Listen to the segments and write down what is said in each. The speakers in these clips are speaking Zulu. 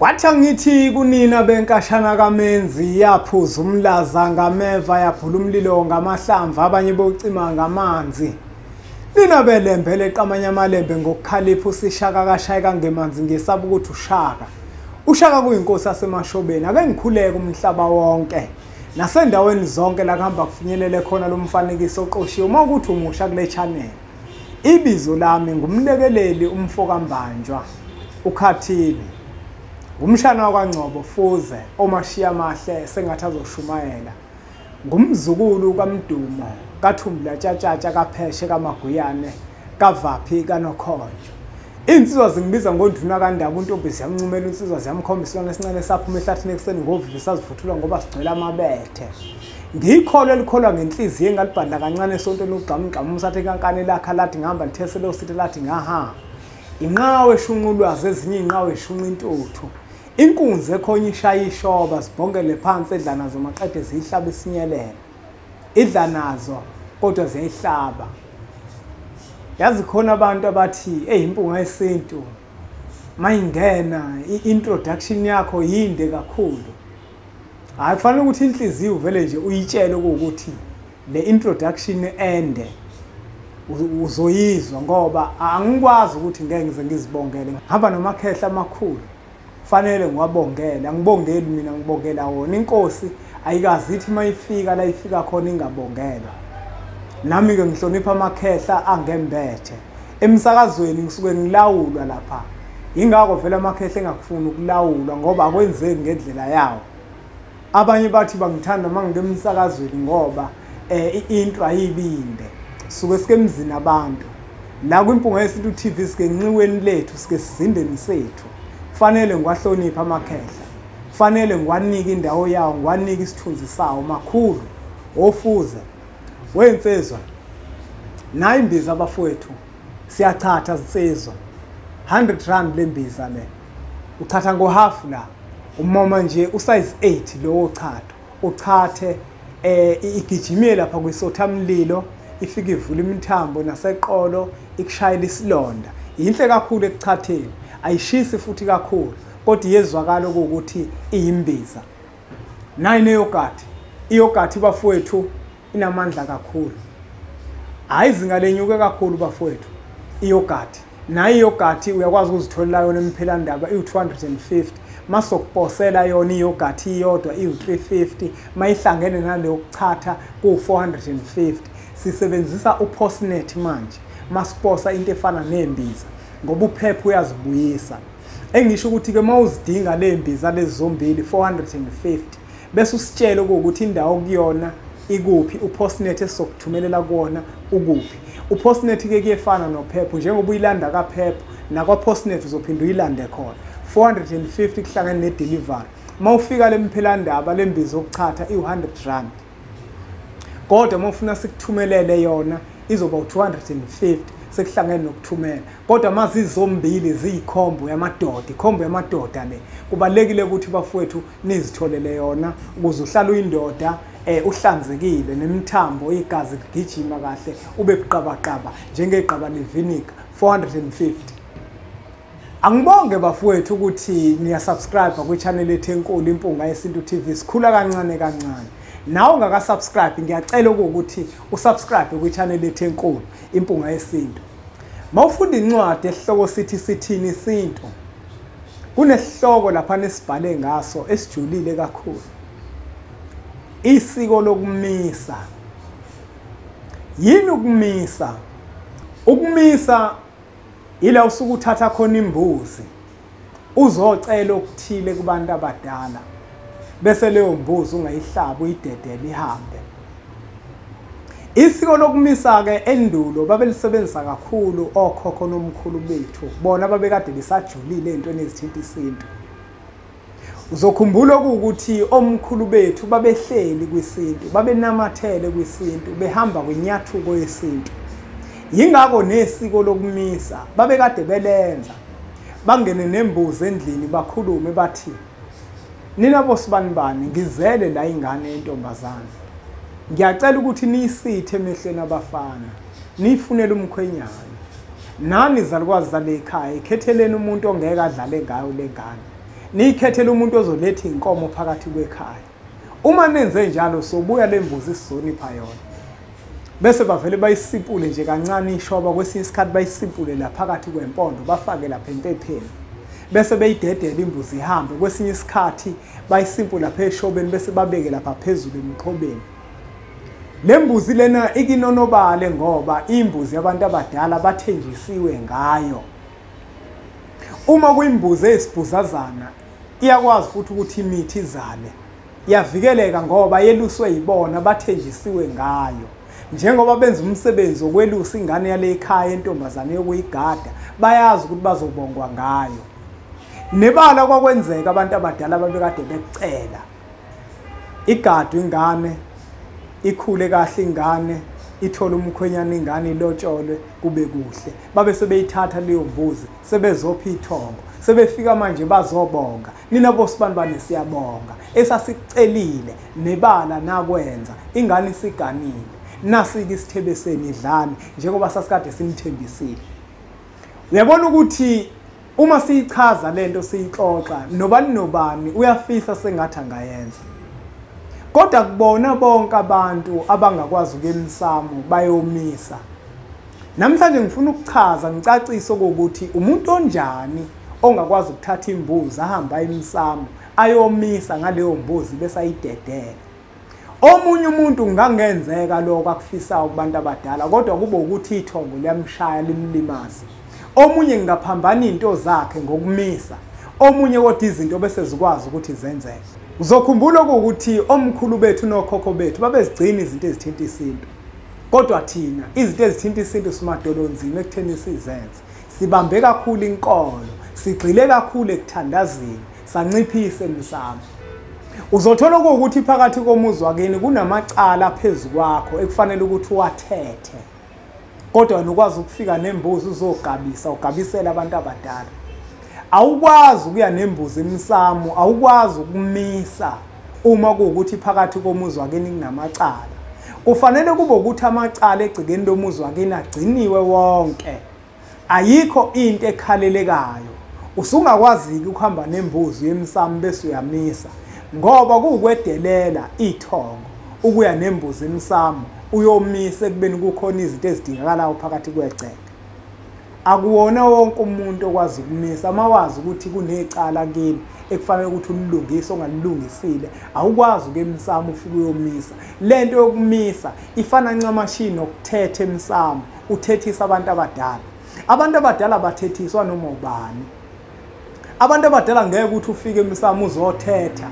Kwathi angithi kunina benkashana kaMenzi yaphuza umlaza ngameva yaphula umlilo ngamahlamvu abanye bocima ngamanzi. Nina belembe leqamanye amalembe ngokukhalipha usishaka kashayeka ngemanzi ngesaba ukuthi ushaka. Ushaka kuyinkosi yaseMashobeni, ake ngikhuleke umhlaba wonke. Nasendaweni zonke la kuhamba kufinyelele khona lo mfanekiso oqoshiwe uma ukuthi umusha kule channel. Ibizo lami ngumlekeleli umfokaMbanjwa uKhathini. Ngumshana wakwaNgcobo Fuze omashiya amahle sengathi azoshumayela. Ngumzukulu kaMdumo kaThumbula Tshatshatsha kaPheshe kaMaguyane kaVaphi kaNokhonjo. Insizwa zingibiza ngonduna kaNdaba, untombi ziyamncumela insizwa ziyamkhomba isilwane esincane saphuma ehlathini ekuseni ngovivi sazivuthula ngoba sigcwele amabethe. Ngiyikholwa elikholwa ngenhliziyo engalibhadla kancane esontweni ugqamugqamu umsathe kankane lakha lathi ngihamba lithesele usithe lathi ngaha. Inqawe eshunqa ulwazi ezinye inqawe eshunqa intuthu. Inkunzi ekhonye ishaya ishoba zibhongele phansi edla nazo maqede ziyihlaba isinyelela. Idla nazo kodwa ziyayihlaba. Yazi khona abantu abathi hey impunga yesintu mayingena i-introduction yakho yinde kakhulu. Hayi kufanele ukuthi inhliziyo vele nje uyitshele ukuthi le introduction ende uzoyizwa ngoba angikwazi ukuthi ngeke ngize ngizibongele. Hamba nomakhehla amakhulu fanele ngiwabongele, angibongeli mina ngibongela wona. Inkosi ayikazi ithi mayifika la ifika khona ingabongelwa. Nami ke ngihlonipha amakhehla angembethe. Emsakazweni ngisuke ngilawulwa lapha. Ingakho vele amakhehla engakufuni ukulawulwa ngoba akwenzeki ngendlela yawo. Abanye bathi bangithanda mangisemsakazweni ngoba i-intro ayibinde. Suke sike emzini abantu. La kwiMpunga Yesintu TV sike nxiweni lethu sike sizindeni sethu. Kufanele ngiwahloniphe amakhehla. Kufanele ngiwanike indawo yawo, ngiwanike isithunzi sawo makhulu. Ofuze wensizwa nayi imbiza abafowethu siyachatha zinsizwa 100 rand lembiza le uchatha ngo half la umoma nje usize 8 lo ochatho uchathe igijimie lapha kwisothamlilo ifike ivula imithambo naseqolo ikushayela isilonda. Yinhle kakhulu ekuchatheni, ayishisi futhi kakhulu kodwa iyezwakala ukuthi iyimbiza. Nayi neyogathi, iyogathi bafowethu inamandla kakhulu. Hayi izinga lenyuke kakhulu bafowethu iyogathi. Nayi iyogathi uyakwazi ukuzitholela yona emphelandaba iwu250, masokuposela yona iyogathi iyodwa iwu350, mayihlangene naleyo kuchatha ku450. Sisebenzisa uPostnet manje masiposa into efana nembiza ngoba uphepha uyazibuyisa. Engisho ukuthi ke mawuzidinga lembiza lezombili 450 bese usitshele ukuthi indawo kuyona ikuphi, uPostnet esizokuthumelela kuona ukuphi. uPostnet ke kuyefana nophepha, njengoba uyilanda kaphepha nakwaPostnet uzophinda uyilande khona. 450 kuhlangene nedelivery. Mawufika lemphelandaba lembiza yokuchatha iwu100 rand. Kodwa mawufuna sikuthumelele yona izoba u250 sekuhlangene nokuthumela. Kodwa mazizombili ziyikhombo yamadoda, ikhombo yamadoda le. Kubalekile ukuthi bafowethu nizitholele yona ukuze uhlale uyindoda uhlanzekile nemithambo igazi ligijima kahle ube buqabaqaba njengeqaba levinegar. 450. Angibonge bafowethu ukuthi niya subscribe kwi channel ethu enkulu Impunga Yesintu TV. Sikhula kancane kancane. Nawe ungaka subscribe ngiyacela ukuthi usubscribe kwi channel ethu enkulu Impunga Yesintu. Mawufunda incwadi esihloko sithi sithini isintu, kunesihloko lapha nesibhale ngaso esijulile kakhulu. Isiko lokumisa. Yini ukumisa? Ukumisa ila usuke uthatha khona imbuzi uzocela okuthile kubantu abadala bese leyo mbuzi ungayihlaba uyidedele ihambe. Isiko lokumisa ke endulo babelisebenzisa kakhulu okhokho nomkhulu bethu, bona babekade besajulile entweni ezithinta isintu. Uzokhumbula ukuthi omkhulu bethu babehleli kwisintu, babenamathele kwisintu, behamba kwinyathuko yesintu. Yingakho nesiko lokumisa babekade belenza. Bangene nembuzi endlini bakhulume bathi, nina bosibanibani ngizele la ingane yentombazane, ngiyacela ukuthi niyisithe emehlweni abafana, niyifunele umkhwenyana. Nani zalukwazi zale ekhaya, ikhetheleni umuntu ongeke adlale ngayo lengane. Niyikhethele umuntu ozoletha inkomo phakathi kwekhaya. Uma nenze njalo sobuya le mbuzi sizonipha yona. Bese bavele bayisipule nje kancane ishoba, kwesinye isikhathi bayisipule la phakathi kwempondo bafake lapha empepheni. Bese beyidedela imbuzi ihambe, kwesinye isikhathi bayisimpula lapha eshobeni bese babeke lapha phezulu emqhobeni. Le mbuzi lena ikinonobale ngoba imbuzi yabantu abadala bathenjisiwe ngayo. Uma kuyimbuzi eyisibhuzazana iyakwazi futhi ukuthi imithi izale. Iyavikeleka ngoba yeluswe yibona, bathenjisiwe ngayo. Njengoba benza umsebenzi wokwelusa ingane yale ekhaya entombazane yokuyigada, bayazi ukuthi bazobongwa ngayo. Nebala kwakwenzeka abantu abadala babekade bekucela igadwe ingane, ikhule kahle ingane, ithole umkhwenyana ingane, ilotsholwe kube kuhle. Babe sebeyithatha leyo mbuzi sebezopha ithongo, sebefika manje bazobonga. Nina bosibanibani siyabonga, esasikucelile nebala nakwenza, ingane isiganile, nasike isithebe senu idlani njengoba sasikade sinithembisile. Uyabona ukuthi uma siyichaza lento siyixoxa, nobani nobani uyafisa sengathi angayenza. Kodwa kubona bonke abantu abangakwazi ukuya emsamo bayomisa. Namhlanje ngifuna ukuchaza ngicacise ukuthi umuntu onjani ongakwazi ukuthatha imbuzi ahambe emsamo ayomisa ngaleyo mbuzi bese ayidedela. Omunye umuntu kungangenzeka lokho akufisayo kubantu abadala, kodwa kube ukuthi ithongo liyamshaya limlimaze. Omunye ngingaphambana izinto zakhe ngokumisa, omunye kodwa izinto bese zikwazi ukuthi zenzeke. Uzokhumbula ukuthi omkhulu bethu nokhokho bethu babezigcina izinto ezithinta isintu, kodwa thina izinto ezithinta isintu simadolonzima ekutheni sizenze. Sibambe kakhulu inkolo, sigxile kakhulu ekuthandazeni, sanciphise emsamo. Uzothola ukuthi phakathi komuzi wakini kunamacala phezu kwakho ekufanele ukuthi uwathethe, kodwa wena ukwazi ukufika nembuzi uzogabisa, ugabisela abantu abadala. Awukwazi ukuya nembuzi emsamo, awukwazi ukumisa uma kuwukuthi phakathi komuzi wakini kunamacala. Kufanele kube ukuthi amacala egcikeni lomuzi wakini agciniwe wonke, ayikho into ekhalelekayo. Usungakwazi-ke ukuhamba nembuzi emsamo bese uyamisa, ngoba kuwukwedelela ithongo ukuya nembuzi emsamo uyomisa ekubeni kukhona izinto ezidingakalayo phakathi kwegceke. Akuwona wonke umuntu okwazi ukumisa. Uma wazi ukuthi kunecala kini ekufanele ukuthi ulilungise ongalilungisile, awukwazi ukuya emsamo ufike uyomisa. Lento yokumisa ifana ncamashi nokuthetha emsamo, uthethisa abantu abadala. Abantu abadala bathethiswa noma ubani. Abantu abadala ngeke ukuthi ufike emsamo uzothetha,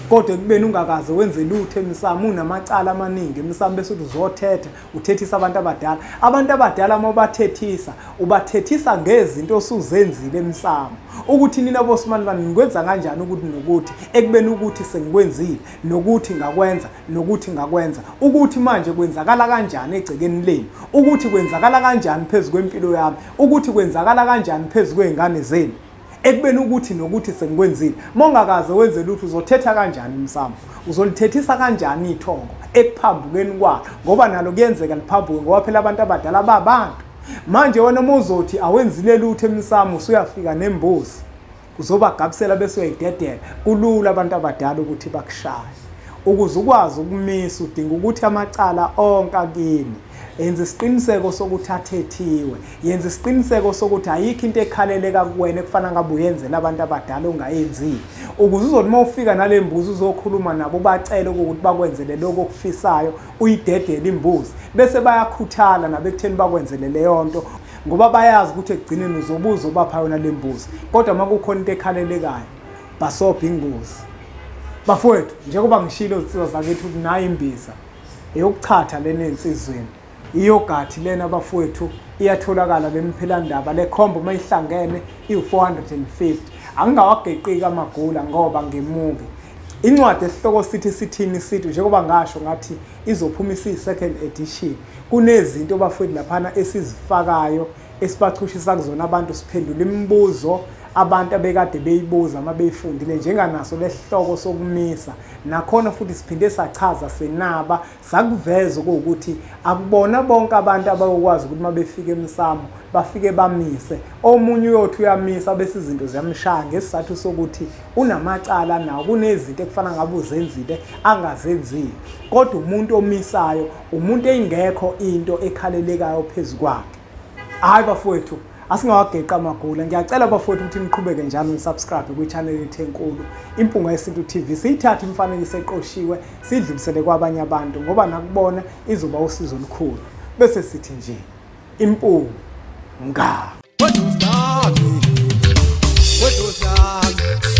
kodwa ekubeni ungakaze wenze lutho emsamo, unamacala amaningi emsamo, bese uthi uzothetha, uthethisa abantu abadala. Abantu abadala uma ubathethisa, ubathethisa ngezinto osuzenzile emsamo, ukuthi nina bosimanibani nikwenza kanjani ukuthi nokuthi, ekubeni ukuthi sengikwenzile, nokuthi ngakwenza, nokuthi ngakwenza, ukuthi manje kwenzakala kanjani egcekeni lenu, ukuthi kwenzakala kanjani phezu kwempilo yami, ukuthi kwenzakala kanjani phezu kwey'ngane zenu, ekubeni ukuthi nokuthi sengikwenzile. Mongakaze wenze lutho, uzothetha kanjani emsamo? Uzolithethisa kanjani ithongo ekuphambukeni kwalo? Ngoba nalo kuyenzeka liphambuke, ngoba phela abantu abadala babantu. Manje wena uma uzothi awenzile lutho emsamo, usuyafika nembuzi uzobagabisela bese uyayidedela, kulula abantu abadala ukuthi bakushaye. Ukuze ukwazi ukumisa udinga ukuthi amacala onke akini yenza isiqiniseko sokuthi athethiwe, yenza isiqiniseko sokuthi ayikho into ekhaleleka kuwena ekufana ngabe uyenzela abantu abadala ongayenzile, ukuze uzothi uma ufika nale mbuzi uzokhuluma nabo ubacele ukuthi bakwenzele lokho okufisayo, uyidedele imbuzi, bese bayakhuthala nabo ekutheni bakwenzele leyo nto, ngoba bayazi ukuthi ekugcineni uzobuza ubapha yona le mbuzi. Kodwa uma kukhona into ekhalelekayo, basobha ingozi. Bafowethu, njengoba ngishilo izinsizwa zakithi ukuthi nayo imbiza eyokuchatha lena ensizweni, iyogathi lena bafowethu iyatholakala lemphelandaba, le combo mayihlangene iwu-450. Angingawageqiki amagula ngoba ngemuke. Incwadi esihloko sithi sithini sithi, njengoba ngasho ngathi izophuma isiyi-second edition. Kunezinto bafowethu laphana esizifakayo esibachushisa kuzona abantu, siphendula imibuzo abantu abekade beyibuza uma beyifundile, njenganaso lesihloko sokumisa. Nakhona futhi siphinde sachaza senaba, sakuveza ukuthi akubona bonke abantu abayokwazi ukuthi uma befika emsamo bafike bamise. Omunye uyothi uyamisa bese izinto ziyamshaya ngesizathu sokuthi unamacala nawo, kunezinto ekufana ngabe uzenzile angazenzile. Kodwa umuntu omisayo umuntu engekho into ekhalelekayo phezu kwakhe. Hayi bafowethu, asingawageqa amagula. Ngiyacela bafowethu ukuthi niqhubeke njalo nisubscribe kwi-channel yethu enkulu Impunga Yesintu TV. Siyithathe imifanekiso eqoshiwe sidlulisele kwabanye abantu, ngoba nakubona izoba usizo olukhulu. Bese sithi nje impunga. What was that? What was that?